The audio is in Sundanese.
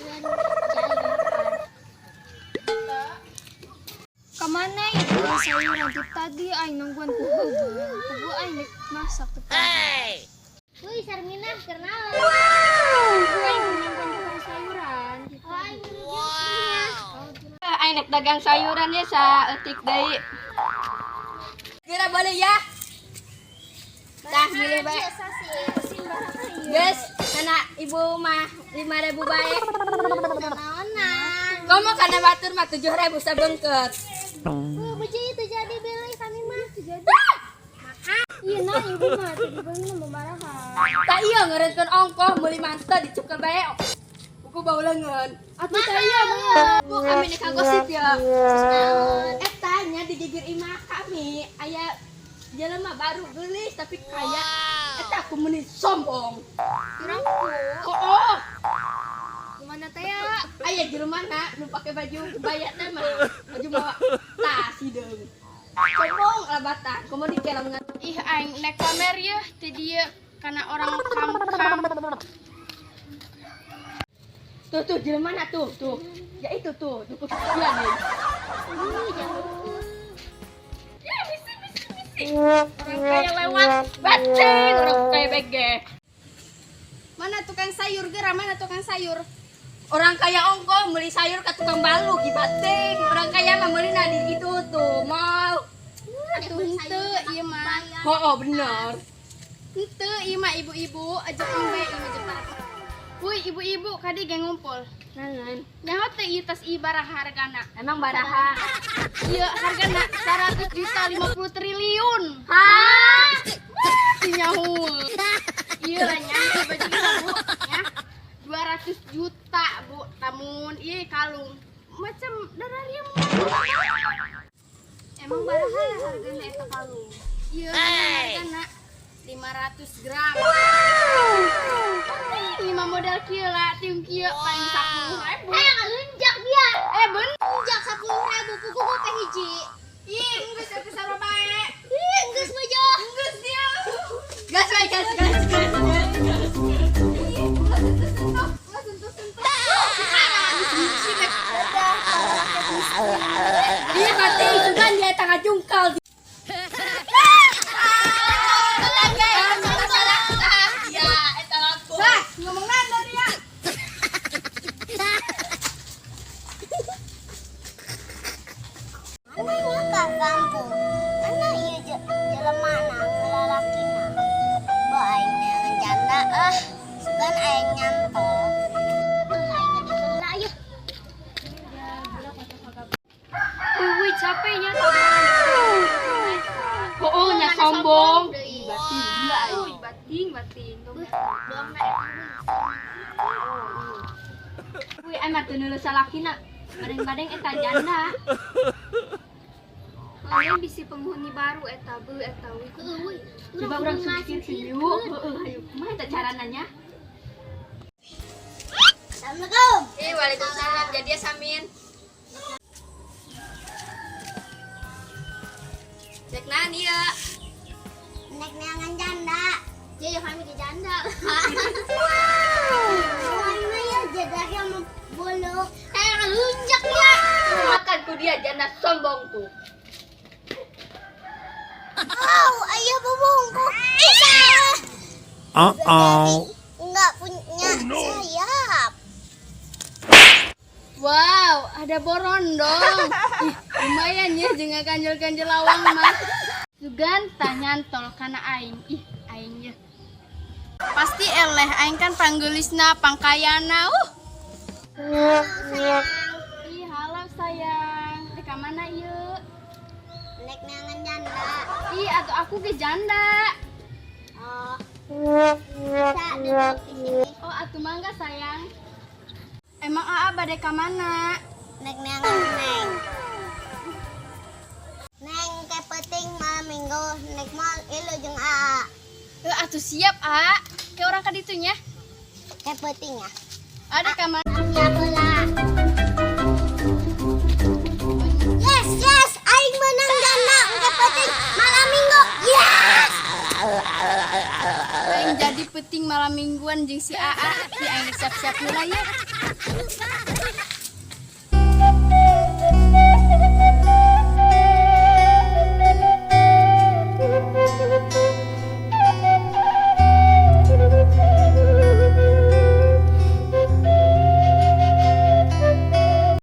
Nungguan sayuran. Kamana ya tukang sayuran ti tadi aing nungguan ku heubeul. Puguh aing nek masak teh. Wih, Sarminah keur naon? Puguh aing nungguan tukang sayuran. Oh, aing menuju. Aing nek dagang sayuran ya saeutik deui. Kira boleh ya? Tah milih bae. Geus, kana ibu mah 5.000 bae. Naonan. Komo kana batur mah 7.000 sabengket. Beuh, itu jadi beli kami mah. Iya nah ibu mah tadi dibeli mah baraha. Tak iya ngeureunkeun ongkoh meuli manteu dicukel bae. Buku bau leungeun. Atuh teh iya mah. Bu, kami nek gosip ya. Eta nya di gigir imah kami aya jelema baru geulis tapi kaya. Eta aku meuni sombong. Kurangku. Oh. Gimana teh ya? Aya jelema na nu pake baju kebaya teh mah baju mawa tas hideung. Sombong labatan, komo dikelem. Ih, aing nek pamer yeuh teh dieu kana orang kam-kam. Tuh tuh jelema na tuh tuh. Ya itu tuh, tuh dia nih. Ya bisi bisi bisi. Orang kaya lewat bating, orang kaya bege. Mana tukang sayur geura, mana tukang sayur? Orang kaya ongkoh meuli sayur ka tukang balu ki bating. Orang kaya mah meuli na di itu tuh, mau. Atuh henteu ieu mah. Oh, bener. Henteu ieu mah ibu-ibu aja embe ieu mah jeung. Woi, ibu-ibu kadi ge ngumpul. Naon? Nyaho teh ieu tas ieu baraha hargana? Emang baraha? Ieu hargana 100 juta 50 triliun. Hah? Teu nyaho. Ieu lah nya, ieu baju kita, Bu, nya. 200 juta, Bu. Tamun ieu kalung. Macam darah Emang baraha hargana eta kalung? Ieu hargana 500 gram. Ini mah modal kieu lah, tiung kieu paling 10.000. Hayang lunjak dia. Eh, ben. Lunjak 10.000 puguh gope hiji. Ih, geus atuh sarua bae. Ih, geus mojo. Geus dia. Gas we, gas gas gas gas. Gas. Ulah sentuh-sentuh. Iya bating sugan dia tangga jungkal. Ya, eta laku. Wah, ngomong nanda dia. Mana ieu ka kampung? Mana ieu jelema na lalakina? Bo aing neangan janda ah, sugan aing nyantol. Aing ngedikeun lah ieu. Wih, capeknya. Oh, nya sombong. Deui. Bating gila aing. Wih, bating, bating. Doang na Wih, aing mah teu neuleuh salakina. Badeng-badeng eta janda. Kalian bisi penghuni baru eta beuh eta wih. Euy. Coba urang sungkeun yuk. Heeh, hayu. Kumaha eta carana nya? Assalamualaikum. Eh, waalaikumsalam. Jadi ya Samin. Cek naon ieu? Nek neangan janda. Jadi kami di janda. Mana ya jadahnya mau bolok. Hayang lunjak dia. Makan ku dia janda sombong tuh. Oh, ayah bubungku. Isa. Uh-oh. Enggak punya sayap. Wow, ada borondong. Ih, lumayan ya jeung ganjel-ganjel lawang mah. Sugan tah nyantol kana aing. Ih, aing ye. Pasti eleh aing kan panggeulisna, pangkayana. Halo sayang. Ih, halo sayang. Di ka mana ieu? Nek neangan janda. Ih, atuh aku ge janda. Oh. Bisa duduk di sini. Oh, atuh mangga sayang. Emang Aa bade ka mana? Nek neangan neng. Neng ke penting malam minggu nek mal ilu jeung Aa. Eh, atuh siap, A. Ke orang ka ditu nya. Ke penting ya. Ada ka mana? Siap lah. Yes, yes, aing menang janda ke penting malam minggu. Yes. Aing jadi penting malam mingguan jeung si Aa. Ki aing siap-siap heula ya. Ayo, gerak.